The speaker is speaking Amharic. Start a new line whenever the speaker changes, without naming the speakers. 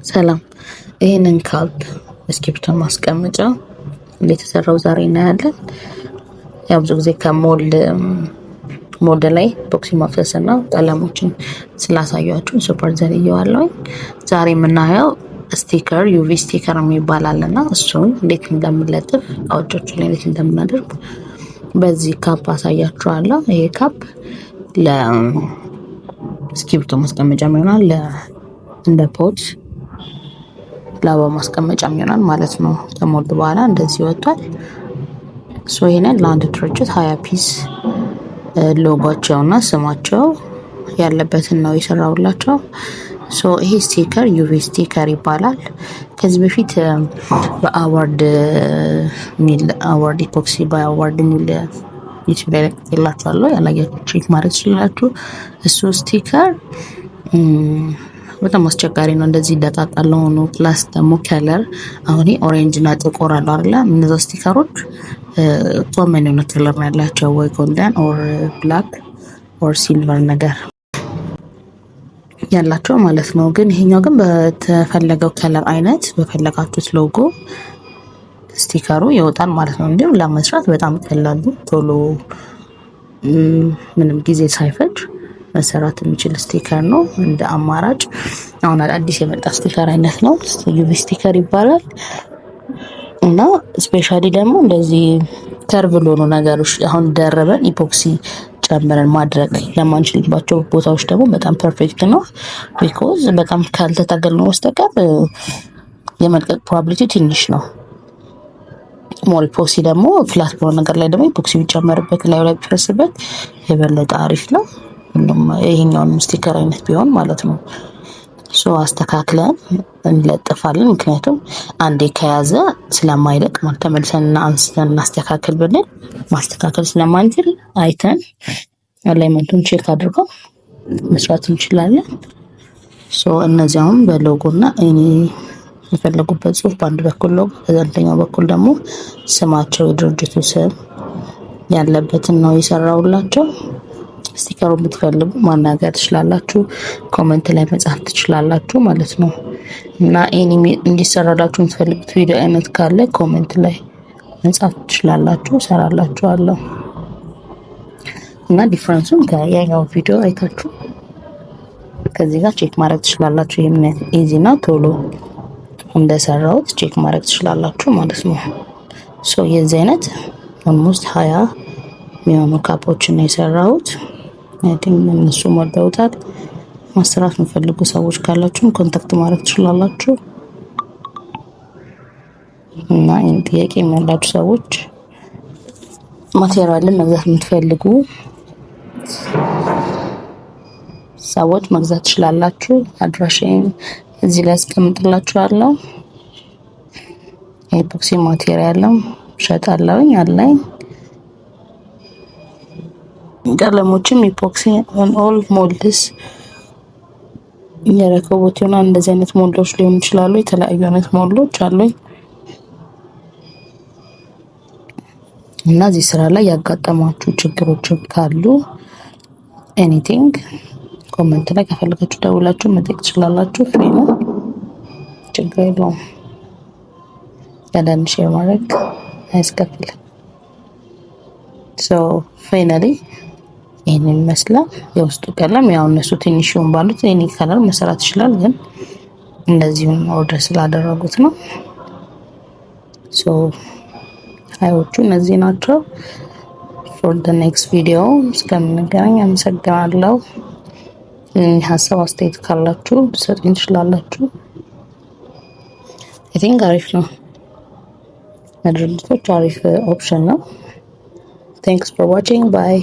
ሰላም፣ ይህንን cup እስክሪብቶ ማስቀመጫ እንዴት የተሰራው ዛሬ እናያለን። ያው ብዙ ጊዜ ከ mold ላይ epoxy ማፍሰስ እና ቀለሞችን ስላሳያችሁ super ዘልየዋለሁ። ዛሬ የምናየው sticker UV sticker የሚባል አለና እሱን እንዴት እንደምንለጥፍ እቃዎቻችን ላይ እንዴት እንደምናደርግ በዚህ cup አሳያችኋለሁ። ይሄ cup ለእስክሪብቶ ማስቀመጫም ይሆናል፣ እንደ pot ለአበባ ማስቀመጫም ይሆናል ማለት ነው። ከ mold በኋላ እንደዚህ ወጥቷል። So ይሄንን ለአንድ ድርጅት 20 piece ሎጓቸውና ስማቸው ያለበትን ነው የሰራውላቸው። So ይሄ sticker UV sticker ይባላል። ከዚህ በፊት በአዋርድ ሚል አዋርድ epoxy በአዋርድ ሚል ዩቲዩብ ላይ ለቅቄላችኋለሁ። ያላያችሁ check ማድረግ ትችላላችሁ። እሱ sticker በጣም አስቸጋሪ ነው። እንደዚህ ደቃቃ ለሆኑ plus ደግሞ color አሁን orange እና ጥቁር አለው አይደለ? እነዛ sticker ኦች common የሆነ color ነው ያላቸው፣ ወይ golden or black or silver ነገር ያላቸው ማለት ነው። ግን ይሄኛው ግን በተፈለገው color አይነት በፈለጋችሁት logo sticker ኡ ይወጣል ማለት ነው። እንዲሁም ለመስራት በጣም ቀላሉ ቶሎ ምንም ጊዜ ሳይፈጅ መሰራት የሚችል sticker ነው። እንደ አማራጭ አሁን አዲስ የመጣ sticker አይነት ነው። UV sticker ይባላል። እና specially ደግሞ እንደዚህ curve ለሆኑ ነገሮች አሁን ደርበን epoxy ጨምረን ማድረግ ለማንችልባቸው ቦታዎች ደግሞ በጣም perfect ነው። Because በጣም ካልተታገልነው በስተቀር የመልቀቅ probability ትንሽ ነው። More epoxy ደግሞ flat በሆነ ነገር ላይ ደግሞ epoxy ቢጨመርበት ላዩ ላይ ቢፈስበት የበለጠ አሪፍ ነው። ሁሉም ይሄኛውን sticker አይነት ቢሆን ማለት ነው። So አስተካክለን እንለጥፋለን። ምክንያቱም አንዴ ከያዘ ስለማይለቅ ማለት ተመልሰን አንስተን እናስተካክል ብንል ማስተካከል ስለማንችል አይተን alignment ኡን check አድርገው መስራት እንችላለን። So እነዚያውም በሎጎ እና እኔ የፈለጉበት ጽሁፍ በአንድ በኩል ሎጎ፣ በዛኛው በኩል ደግሞ ስማቸው የድርጅቱ ስም ያለበትን ነው የሰራውላቸው። Sticker ኡን ብትፈልጉ ማናገር ትችላላችሁ፣ comment ላይ መጻፍ ትችላላችሁ ማለት ነው። እና ይሄን እንዲሰራላችሁ የምትፈልጉት ቪዲዮ አይነት ካለ comment ላይ መጻፍ ትችላላችሁ፣ እሰራላችኋለሁ። እና difference ኡን ከያኛው ቪዲዮ አይታችሁ ከዚህ ጋር check ማድረግ ትችላላችሁ። ይሄ ምን easy እና ቶሎ እንደሰራሁት check ማድረግ ትችላላችሁ ማለት ነው። So የዚህ አይነት almost 20 የሚሆኑ cup ኦችን ነው የሰራሁት። I think እነሱም ወደውታል። ማሰራት የምፈልጉ ሰዎች ካላችሁም contact ማድረግ ትችላላችሁ። እና ይህን ጥያቄ ያላችሁ ሰዎች material ን መግዛት የምትፈልጉ ሰዎች መግዛት ትችላላችሁ። አድራሻዬን እዚህ ላይ አስቀምጥላችኋለሁ። የ epoxy material ም እሸጣለሁኝ አለኝ። ቀለሞችም epoxy on all molds የረከቦት ይሆናል። እንደዚህ አይነት mold ኦች ሊሆኑ ይችላሉ። የተለያዩ አይነት mold ኦች አሉኝ እና እዚህ ስራ ላይ ያጋጠሟችሁ ችግሮች ካሉ anything comment ላይ ከፈለጋችሁ ደውላችሁ መጠየቅ ትችላላችሁ። Free ነው፣ ችግር የለውም። ያዳን share ማድረግ አያስከፍልም። So finally ይህንን ይመስላል። የውስጡ ቀለም ያው እነሱ ትንሽ ይሁን ባሉት any color መሰራት ይችላል፣ ግን እንደዚሁም order ስላደረጉት ነው። So 20ዎቹ እነዚህ ናቸው። For the next video እስከምንገናኝ አመሰግናለሁ። ሀሳብ አስተያየት ካላችሁ ልትሰጡኝ ትችላላችሁ። I think አሪፍ ነው። ለድርጅቶች አሪፍ option ነው። Thanks for watching, bye.